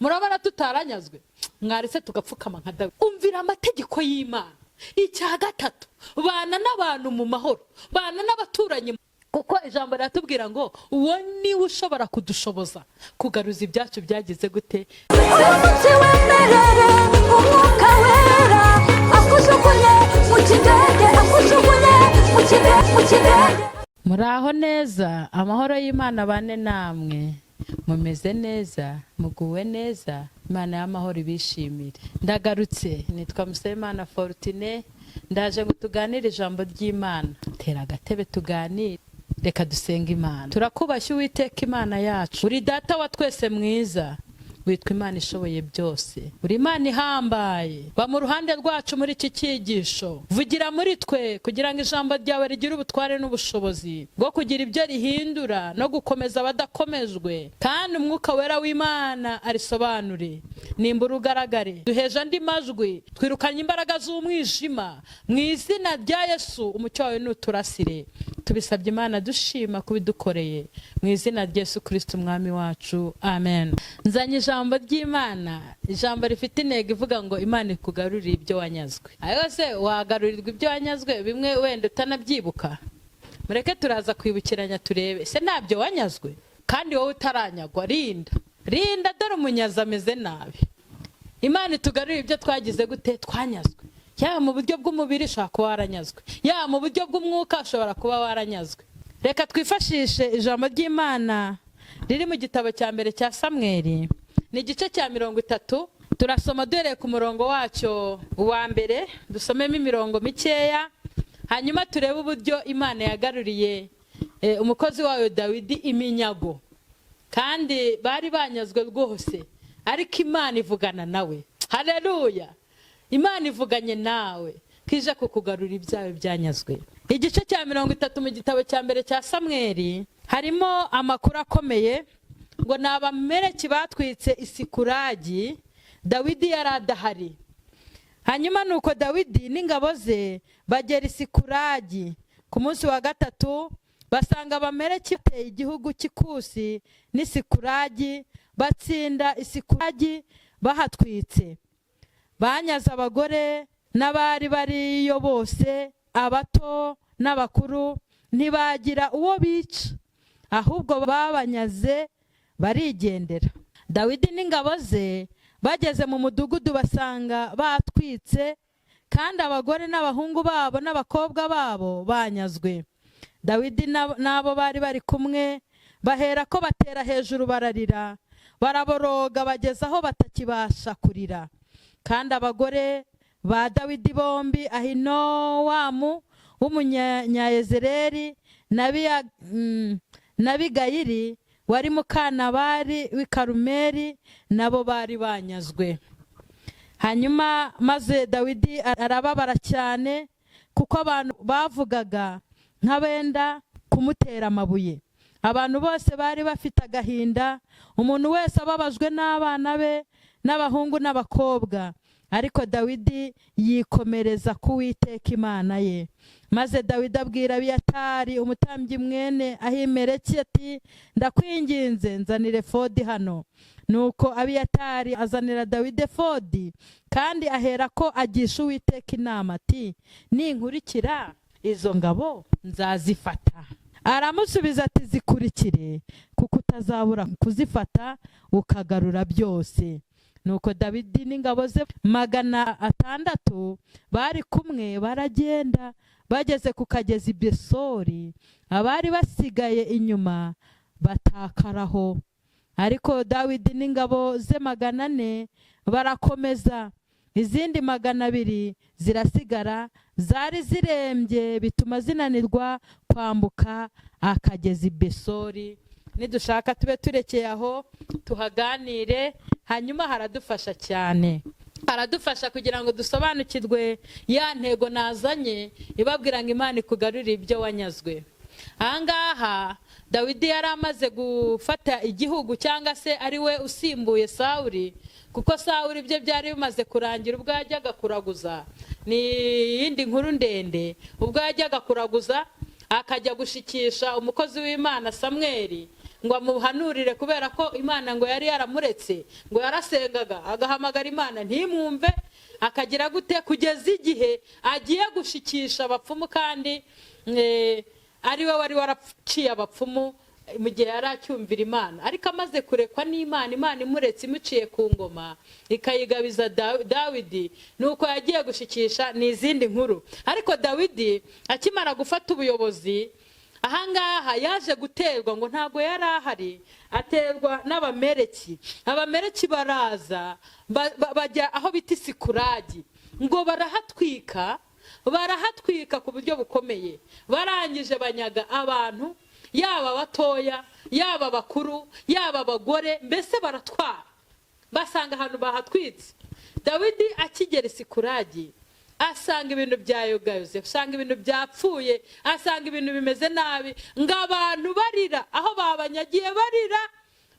Murabona tutaranyazwe? Mwaretse tugapfukama nka Dawidi. Umvira amategeko y'Imana. Icya gatatu, bana n'abantu mu mahoro, bana n'abaturanyi, kuko ijambo riratubwira ngo uwo niwe ushobora kudushoboza kugaruza ibyacu byagize gute? Uramutse wemerere Umwuka Wera akujugunye mu kidege, akujugunye mu kidege, mu kidege. Muraho neza, amahoro y'Imana bane namwe. Mumeze neza, muguwe neza, Imana y'amahoro ibishimire. Ndagarutse, nitwa Musabimana Fortune, ndaje ngo tuganire ijambo ry'Imana. Tera agatebe tuganire. Reka dusenge Imana. Turakubashye Uwiteka Imana yacu, uri Data wa twese mwiza, witwa Imana ishoboye byose, uri Imana ihambaye. Ba mu ruhande rwacu muri iki cyigisho, vugira muri twe kugira ngo ijambo ryawe rigire ubutware n'ubushobozi bwo kugira ibyo rihindura no gukomeza abadakomejwe, kandi Umwuka Wera w'Imana arisobanure, nimbura ugaragare. Duheje andi majwi, twirukanye imbaraga z'umwijima mu izina rya Yesu. Umucyo wawe nuturasire. Tubisabye Imana dushima kubidukoreye, mu izina rya Yesu Kirisiti Umwami wacu, amen. Nzanye ijambo ry'Imana, ijambo rifite intego ivuga ngo Imana ikugarurire ibyo wanyazwe. Ariko se wagarurirwa ibyo wanyazwe bimwe wenda utanabyibuka? Mureke turaza kwibukiranya turebe se ntabyo wanyazwe. Kandi wowe utaranyagwa, rinda, rinda, dore umunyazi ameze nabi. Imana itugarurire ibyo twagize gute? Twanyazwe. Yaba mu buryo bw'umubiri ushobora kuba waranyazwe, yaba mu buryo bw'umwuka ushobora kuba waranyazwe. Reka twifashishe ijambo ry'Imana riri mu gitabo cya mbere cya Samweri, ni igice cya 30. Turasoma duhereye ku murongo wacyo wa mbere, dusomemo imirongo mikeya, hanyuma turebe uburyo Imana yagaruriye umukozi wayo Dawidi iminyago, kandi bari banyazwe rwose, ariko Imana ivugana nawe. Hareruya! Imana ivuganye nawe kije kukugarura ibyawe byanyazwe. Igice cya 30 mu gitabo cya mbere cya Samweri harimo amakuru akomeye, ngo ni Abamereki batwitse Isikuragi, Dawidi yari adahari. Hanyuma nuko Dawidi n'ingabo ze bagera Isikuragi ku munsi wa gatatu, basanga Abamereki bateye igihugu cy'Ikusi n'Isikuragi, batsinda Isikuragi bahatwitse. Banyaze abagore n'abari bariyo bose, abato n'abakuru, ntibagira uwo bica, ahubwo babanyaze barigendera. Dawidi n'ingabo ze bageze mu mudugudu, basanga batwitse, kandi abagore n'abahungu babo n'abakobwa babo banyazwe. Dawidi n'abo bari bari kumwe bahera ko batera hejuru bararira, baraboroga bageze aho batakibasha kurira. Kandi abagore ba Dawidi bombi, Ahinowamu w'Umunyayezereri na Bigayiri wari mukanabari w'i Karumeli, nabo bari banyazwe. Hanyuma maze Dawidi arababara cyane, kuko abantu bavugaga nk'abenda kumutera amabuye. Abantu bose bari bafite agahinda, umuntu wese ababajwe n'abana be n'abahungu n'abakobwa, ariko Dawidi yikomereza ku Uwiteka Imana ye. Maze Dawidi abwira Abiyatari umutambyi mwene Ahimeleki ati: "Ndakwinginze, nzanire efodi hano." Nuko Abiyatari azanira Dawidi efodi, kandi ahera ko agisha Uwiteka inama ati: "Ninkurikira izo ngabo nzazifata?" Aramusubiza ati: "Zikurikire, kuko utazabura kuzifata ukagarura byose." Nuko Dawidi n'ingabo ze 600 bari kumwe baragenda, bageze ku kagezi Besori, abari basigaye inyuma batakaraho, ariko Dawidi n'ingabo ze 400 barakomeza. Izindi 200 zirasigara, zari zirembye bituma zinanirwa kwambuka akagezi Besori. Nidushaka tube turekeye aho tuhaganire, hanyuma haradufasha cyane, haradufasha kugira ngo dusobanukirwe ya ntego nazanye ibabwira ngo Imana ikugarurire ibyo wanyazwe. Ahangaha Dawidi yari amaze gufata igihugu, cyangwa se ari we usimbuye Sawuri, kuko Sawuri ibyo byari bimaze kurangira ubwo yajyaga kuraguza. Ni iyindi nkuru ndende. Ubwo yajyaga kuraguza akajya gushikisha umukozi w'Imana Samweri ngo amuhanurire, kubera ko Imana ngo yari yaramuretse, ngo yarasengaga agahamagara Imana ntimwumve, akagira gute, kugeza igihe agiye gushikisha abapfumu, kandi ari we wari waraciye abapfumu mu gihe yari acyumvira Imana. Ariko amaze kurekwa n'Imana, Imana imuretse imuciye ku ngoma ikayigabiza Dawidi, nuko yagiye gushikisha. Ni izindi nkuru. Ariko Dawidi akimara gufata ubuyobozi ahangaha, yaje guterwa, ngo ntabwo yari ahari, aterwa n'Abamereki. Abamereki baraza bajya aho bita Isikuragi, ngo barahatwika, barahatwika ku buryo bukomeye. Barangije banyaga abantu, yaba abatoya, yaba abakuru, yaba abagore, mbese baratwara, basanga ahantu bahatwitse. Dawidi akigera Isikuragi asanga ibintu byayogayoze, asanga ibintu byapfuye, asanga ibintu bimeze nabi, ngo abantu barira aho babanyagiye barira.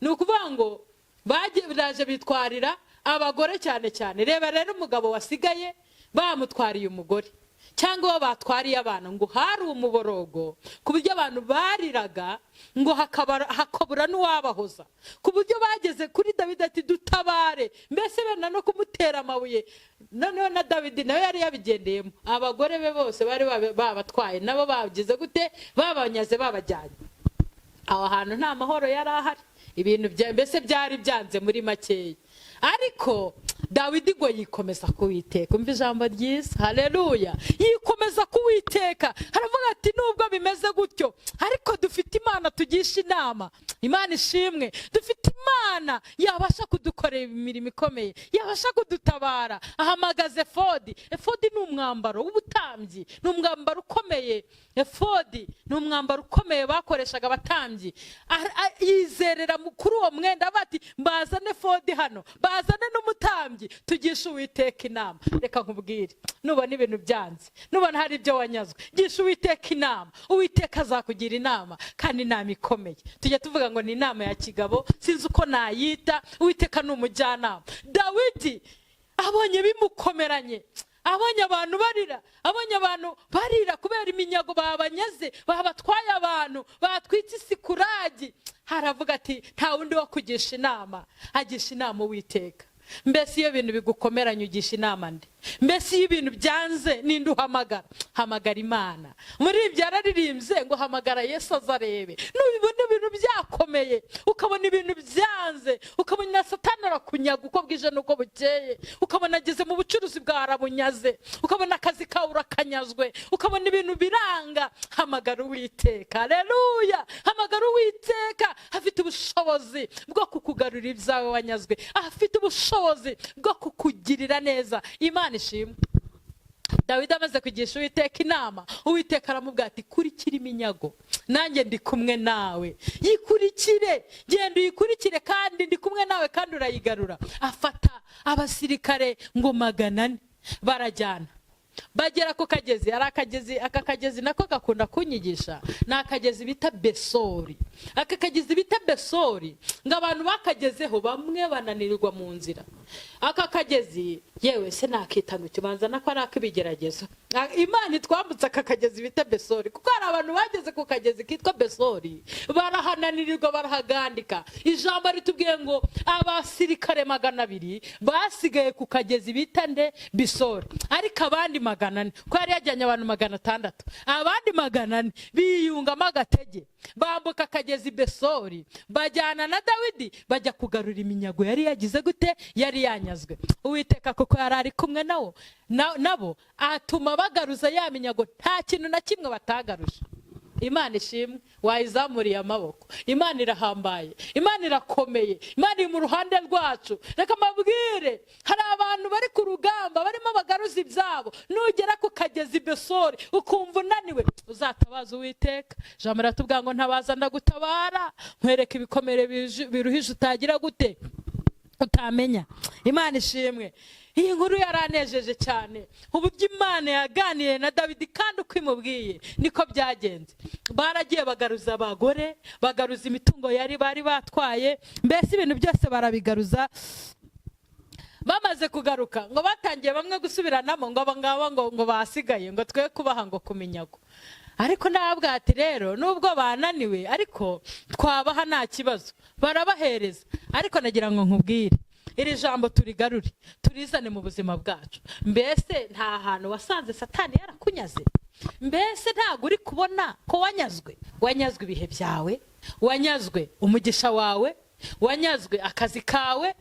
Ni ukuvuga ngo baje bitwarira abagore cyane cyane. Reba rero umugabo wasigaye bamutwariye umugore cyangwa uwo batwariye abana, ngo hari umuborogo ku buryo abantu bariraga, ngo hakabura n'uwabahoza, ku buryo bageze kuri Dawidi ati: "Dutabare", mbese benda no kumutera amabuye. Noneho na Dawidi nawe yari yabigendeyemo, abagore be bose bari babatwaye, nabo bagize gute? Babanyaze, babajyanye. Aho hantu nta mahoro yari ahari, ibintu mbese byari byanze muri makeya. Ariko Dawidi ngo yikomeza kuwiteka. Umva ijambo ryiza, haleluya! Yikomeza kuwiteka, haravuga ati: "Nubwo bimeze gutyo, ariko dufite Imana tugisha inama." Imana ishimwe! Dufite Imana yabasha kudukorera imirimo ikomeye, yabasha kudutabara. Ahamagaza efodi. Efodi ni umwambaro w'ubutambyi, ni umwambaro ukomeye. Efodi ni umwambaro ukomeye bakoreshaga abatambyi. Yizerera kuri uwo mwenda, bati: "Bazane efodi hano, bazane n'umutambyi, tugishe Uwiteka inama." Reka nkubwire, nubona ibintu byanze, nubona hari ibyo wanyazwe, gisha Uwiteka inama. Uwiteka azakugira inama, kandi inama ikomeye. Tujya tuvuga ngo ni inama ya kigabo, sinzi uko nayita. Uwiteka ni umujyanama. Dawidi abonye bimukomeranye, abonye abantu barira, abonye abantu barira kubera iminyago babanyaze, babatwaye abantu, batwitse Isikuragi, haravuga ati: "Nta wundi wo kugisha inama." Agisha inama Uwiteka. Mbese iyo ibintu bigukomeranye ugisha inama nde? Mbese iyo ibintu byanze ninde uhamagara? Hamagara Imana. Muri ibyo yararirimbye ngo: "Hamagara Yesu azarebe." Nubibona ibintu byakomeye, ukabona ibintu byanze, ukabona Satani arakunyaga uko bwije n'uko bukeye, ukabona ageze mu bucuruzi bwawe arabunyaze, ukabona akazi kawe urakanyazwe, ukabona ibintu biranga, hamagara Uwiteka. Aleluya! Hamagara Uwiteka, afite ubushobozi bwo kukugarurira ibyawe wanyazwe, afite ubushobozi bwo kukugirira neza. Imana ishimwe! Dawidi amaze kugisha Uwiteka inama, Uwiteka aramubwira ati: "Kurikira iminyago, nanjye ndi kumwe nawe. Yikurikire, genda uyikurikire, kandi ndi kumwe nawe, kandi urayigarura." Afata abasirikare ngo 400, barajyana, bagera ku kagezi. Hari akagezi, aka kagezi nako gakunda kunyigisha, ni akagezi bita Besori. Aka kagezi bita Besori, ngo abantu bakagezeho bamwe bananirirwa mu nzira. Aka kagezi, yewe se nakita ngo ikibanza nako ari ak'ibigeragezo. Imana itwambutse aka kagezi bita Besori, kuko hari abantu bageze ku kagezi kitwa Besori barahananirirwa, barahagandika. Ijambo ritubwiye ngo abasirikare 200 basigaye ku kagezi bita nde? Bisori. Ariko abandi 400, ko yari yajyanye abantu 600, abandi 400 biyungamo agatege, bambuka akagezi Besori, bajyana na Dawidi, bajya kugarura iminyago yari yagize gute? Yari yanyazwe. Uwiteka kuko yari ari kumwe nawo nabo, atuma bagaruza ya minyago, nta kintu na kimwe batagaruje. Imana ishimwe! Wayizamuriye amaboko. Imana irahambaye, Imana irakomeye, Imana iri mu ruhande rwacu. Reka mbabwire, hari abantu bari ku rugamba barimo bagaruza ibyabo. Nugera ku kagezi Besori ukumva unaniwe, uzatabaza Uwiteka. Ijambo riratubwira ngo: "Ntabaza ndagutabara, nkwereke ibikomere biruhije utagira gute? Utamenya." Imana ishimwe! Iyi nkuru yaranejeje cyane, uburyo Imana yaganiriye na Dawidi, kandi uko imubwiye niko byagenze. Baragiye bagaruza abagore, bagaruza imitungo yari bari batwaye, mbese ibintu byose barabigaruza. Bamaze kugaruka, ngo batangiye bamwe gusubiranamo, ngo aba ngaba ngo basigaye, ngo twe kubaha ngo ku minyago. Ariko nabwo ati rero nubwo bananiwe ariko twabaha nta kibazo, barabahereza. Ariko nagira ngo nkubwire iri jambo turigarure, turizane mu buzima bwacu. Mbese nta hantu wasanze Satani yarakunyaze? Mbese ntabwo uri kubona ko wanyazwe? Wanyazwe ibihe byawe, wanyazwe umugisha wawe, wanyazwe akazi kawe.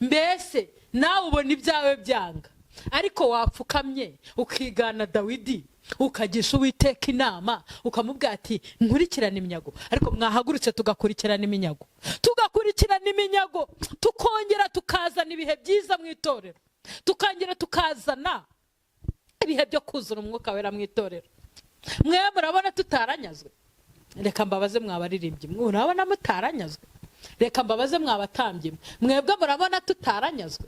Mbese nawe ubona ibyawe byanga, ariko wapfukamye ukigana Dawidi, ukagisha Uwiteka inama, ukamubwira ati nkurikirane iminyago. Ariko mwahagurutse tugakurikirana iminyago, tugakurikirana iminyago, tukongera tukazana ibihe byiza mu itorero, tukongera tukazana ibihe byo kuzura Umwuka Wera mu itorero. Mwe murabona tutaranyazwe? Reka mbabaze, mwabaririmbyi, murabona mutaranyazwe? Reka mbabaze, mwabatambyi, mwebwe murabona tutaranyazwe?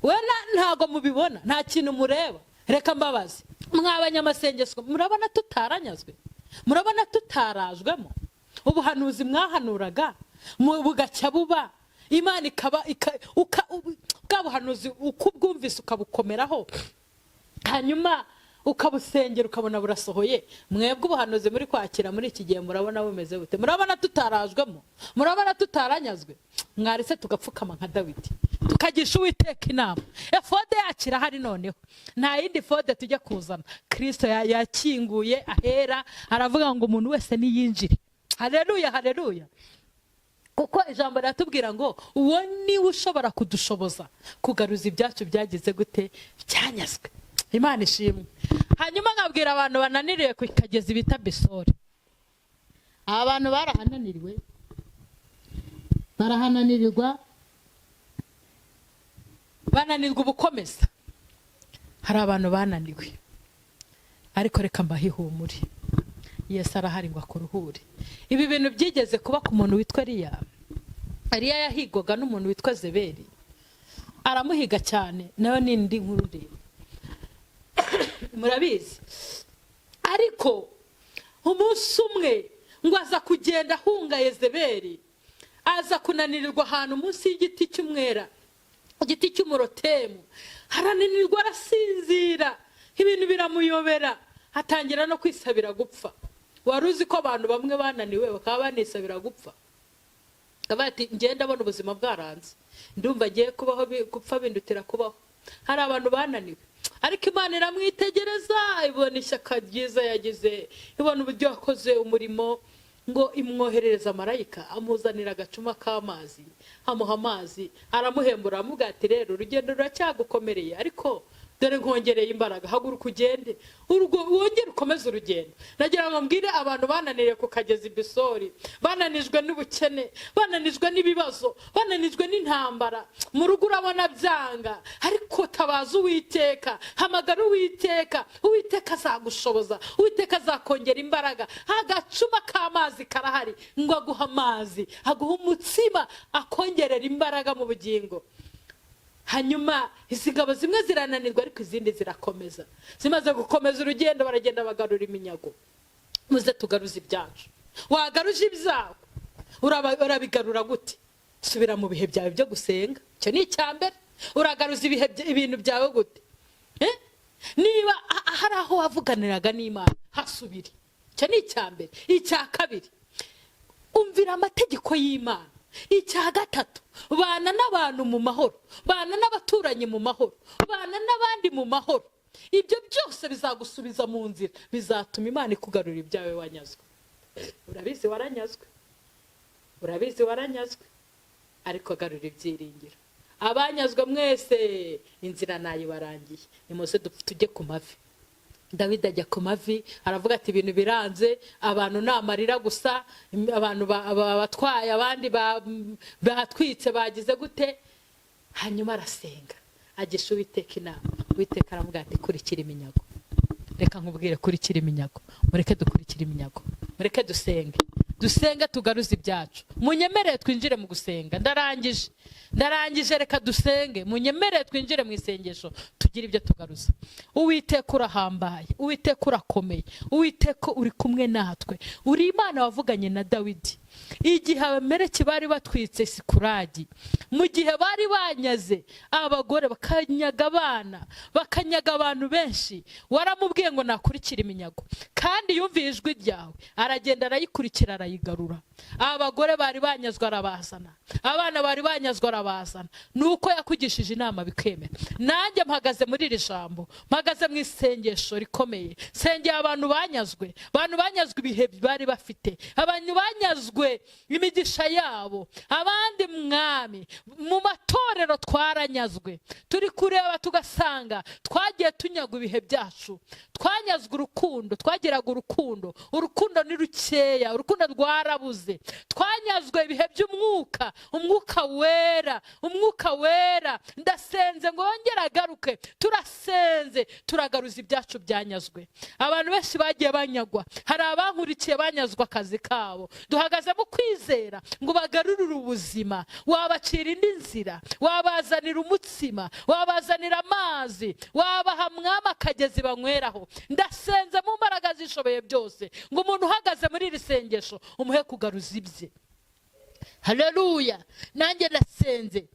We ntago mubibona, nta kintu mureba. Reka mbabaze, mwabanyamasengesho, murabona tutaranyazwe? Murabona tutarajwemo? Ubuhanuzi mwahanuraga bugacya buba, Imana ikaba bwa buhanuzi uko ubwumvise ukabukomeraho, hanyuma ukabusengera, ukabona burasohoye. Mwebwe ubuhanuzi muri kwakira muri iki gihe murabona bumeze bute? Murabona tutarajwemo? Murabona tutaranyazwe? Mwaretse tugapfukama nka Dawidi, tukagisha Uwiteka inama. Efode yacu irahari, noneho nta yindi fode tujya kuzana. Kirisito yakinguye ahera, aravuga ngo umuntu wese niyinjire. Hareruya, hareruya! Kuko ijambo riratubwira ngo uwo niwe ushobora kudushoboza kugaruza ibyacu byagize gute? Byanyazwe. Imana ishimwe. Hanyuma nkabwira abantu bananiriwe ku kagezi bita Besori. Aba bantu barahananiriwe, barahananirirwa. Bananirwa ubukomeza. Hari abantu bananiwe, ariko reka mbahe ihumure, Yesu arahari ngo akuruhure. Ibi bintu byigeze kuba ku muntu witwa Eliya. Eliya yahigwaga n'umuntu witwa Zeberi, aramuhiga cyane. Nayo ni indi nkuru ndende, murabizi. Ariko umunsi umwe ngo aza kugenda ahunga Yezeberi, aza kunanirirwa ahantu munsi y'igiti cy'umwera, igiti cy'umurotemu. Arananirwa, arasinzira, ibintu biramuyobera, atangira no kwisabira gupfa. Wari uzi ko abantu bamwe bananiwe bakaba banisabira gupfa? Akavuga ati ngenda abona ubuzima bwaranze, ndumva agiye kubaho, gupfa bindutira kubaho. Hari abantu bananiwe, ariko Imana iramwitegereza, ibona ishyaka ryiza yagize, ibona uburyo yakoze umurimo, ngo imwoherereza marayika, amuzanira agacuma k'amazi, amuha amazi, aramuhembura, aramubwira ati rero urugendo ruracyagukomereye, ariko dore nkongereye imbaraga, haguruka ugende, wongere ukomeze urugendo. Nagira ngo mbwire abantu bananiriye ku kagezi Bisori, bananijwe n'ubukene, bananijwe n'ibibazo, bananijwe n'intambara mu rugo, urabona byanga, ariko tabaza Uwiteka, hamagara Uwiteka, Uwiteka azagushoboza, Uwiteka azakongera imbaraga. Agacuma k'amazi karahari ngo aguhe amazi, aguhe umutsima, akongerera imbaraga mu bugingo. Hanyuma izi ngabo zimwe zirananirwa, ariko izindi zirakomeza. Zimaze gukomeza urugendo, baragenda bagarura iminyago. Muze tugaruze ibyacu. Wagaruje ibyawe, urabigarura gute? Subira mu bihe byawe byo gusenga, icyo ni icya mbere. Uragaruza ibihe ibintu byawe gute? Niba hari aho wavuganiraga n'Imana, hasubire. Icyo ni icya mbere. Icya kabiri, umvira amategeko y'Imana. Icya gatatu, bana n'abantu mu mahoro, bana n'abaturanyi mu mahoro, bana n'abandi mu mahoro. Ibyo byose bizagusubiza mu nzira, bizatuma Imana ikugarurira ibyawe wanyazwe. Urabizi waranyazwe, urabizi waranyazwe, ariko garura ibyiringiro. Abanyazwe mwese, inzira nayibarangiye, nimuze tujye ku mavi. Dawidi ajya ku mavi, aravuga ati ibintu biranze, abantu ni amarira gusa, abantu batwaye, abandi batwitse, bagize gute. Hanyuma arasenga, agisha Uwiteka inama. Uwiteka aramubwira ati kurikira iminyago. Reka nkubwire, kurikira iminyago. Mureke dukurikire iminyago, mureke dusenge, dusenge tugaruze ibyacu. Munyemerere twinjire mu gusenga. Ndarangije, ndarangije. Reka dusenge, munyemerere twinjire mu isengesho, tugire ibyo tugaruza. Uwiteka urahambaye, Uwiteka urakomeye, Uwiteka uri kumwe natwe, uri Imana wavuganye na Dawidi. Igihe Abameleki bari batwitse Sikuragi, mu gihe bari banyaze abagore, bakanyaga abana, bakanyaga abantu benshi, waramubwiye ngo nakurikire iminyago, kandi yumviye ijwi ryawe, aragenda arayikurikira, arayigarura. Abagore bari banyazwe arabazana, abana bari banyazwe arabazana. Ni uko yakugishije inama bikemera. Nanjye mpagaze muri iri jambo, mpagaze mu isengesho rikomeye, nsengeye abantu banyazwe, abantu banyazwe ibihe bari bafite, abantu banyazwe imigisha yabo. Abandi, Mwami, mu matorero twaranyazwe, turi kureba tugasanga twagiye tunyagwa ibihe byacu, twanyazwe urukundo, twagiraga urukundo, urukundo ni rukeya, urukundo rwarabuze. Twanyazwe ibihe by'umwuka, umwuka wera, umwuka wera. Ndasenze ngo wongere agaruke. Turasenze, turagaruza ibyacu byanyazwe. Abantu benshi bagiye banyagwa, hari abankurikiye banyazwe akazi kabo. Duhagaze mu kwizera ngo bagarurire ubuzima, wabacira indi nzira, wabazanira umutsima, wabazanira amazi, wabaha, Mwami, akagezi banyweraho. Ndasenze mu mbaraga zishoboye byose ngo umuntu uhagaze muri iri sengesho umuhe kugaruza ibye. Haleluya! Nanjye ndasenze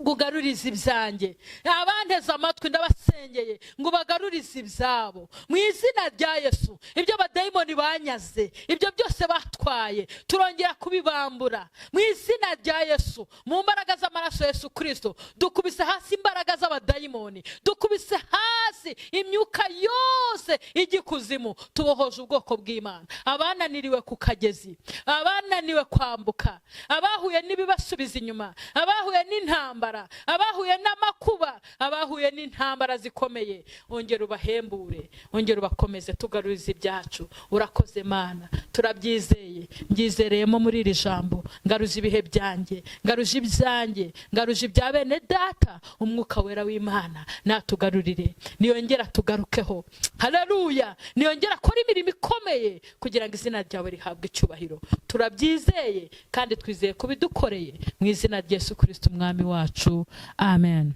ngo ugarurize ibyanjye. Abanteze amatwi ndabasengeye ngo bagarurize ibyabo mu izina rya Yesu. Ibyo abadayimoni banyaze, ibyo byose batwaye, turongera kubibambura mu izina rya Yesu. Mu mbaraga z'amaraso Yesu Kirisito, dukubise hasi imbaraga z'abadayimoni, dukubise hasi imyuka yose ijya ikuzimu. Tubohoje ubwoko bw'Imana, abananiriwe ku kagezi, abananiwe kwambuka, abahuye n'ibibasubiza inyuma, abahuye n'intambara, abahuye n'amakuba, abahuye n'intambara zikomeye. Ongera ubahembure, ongera ubakomeze, tugarurize ibyacu. Urakoze Mana, turabyizeye. Mbyizereyemo muri iri jambo, ngaruza ibihe byanjye, ngaruje ibyanjye, ngaruje ibya bene data. Umwuka wera w'Imana natugarurire, niyongera tugarukeho. Haleluya! Niyongera akora imirimo ikomeye kugira ngo izina ryawe rihabwe icyubahiro. Turabyizeye kandi twizeye kubidukoreye mu izina rya Yesu Kirisito Umwami wacu, amen.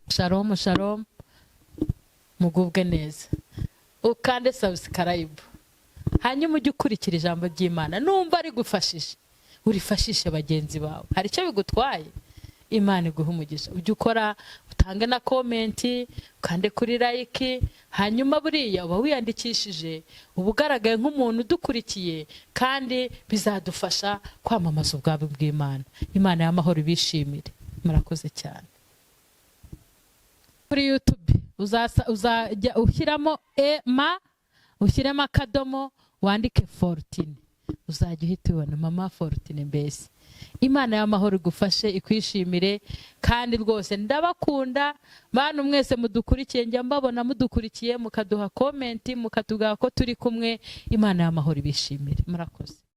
Shalom, shalom, mugubwe neza. Ukande subscribe, hanyuma ujye ukurikira ijambo ry'Imana. Numva rigufashije, urifashishe bagenzi bawe. Hari icyo bigutwaye? Imana iguhe umugisha. Ujye ukora, utange na comment, ukande kuri like, hanyuma buriya uba wiyandikishije, uba ugaragaye nk'umuntu udukurikiye, kandi bizadufasha kwamamaza ubwami bw'Imana. Imana y'amahoro ibishimire. Murakoze cyane. Kuri YouTube uzajya ushyiramo e ma, ushyiremo akadomo, wandike Fortune, uzajya uhita ubona Mama Fortune. Mbese Imana y'amahoro igufashe, ikwishimire. Kandi rwose ndabakunda bantu mwese mudukurikiye, njya mbabona mudukurikiye, mukaduha comment, mukatubwira ko turi kumwe. Imana y'amahoro ibishimire. Murakoze.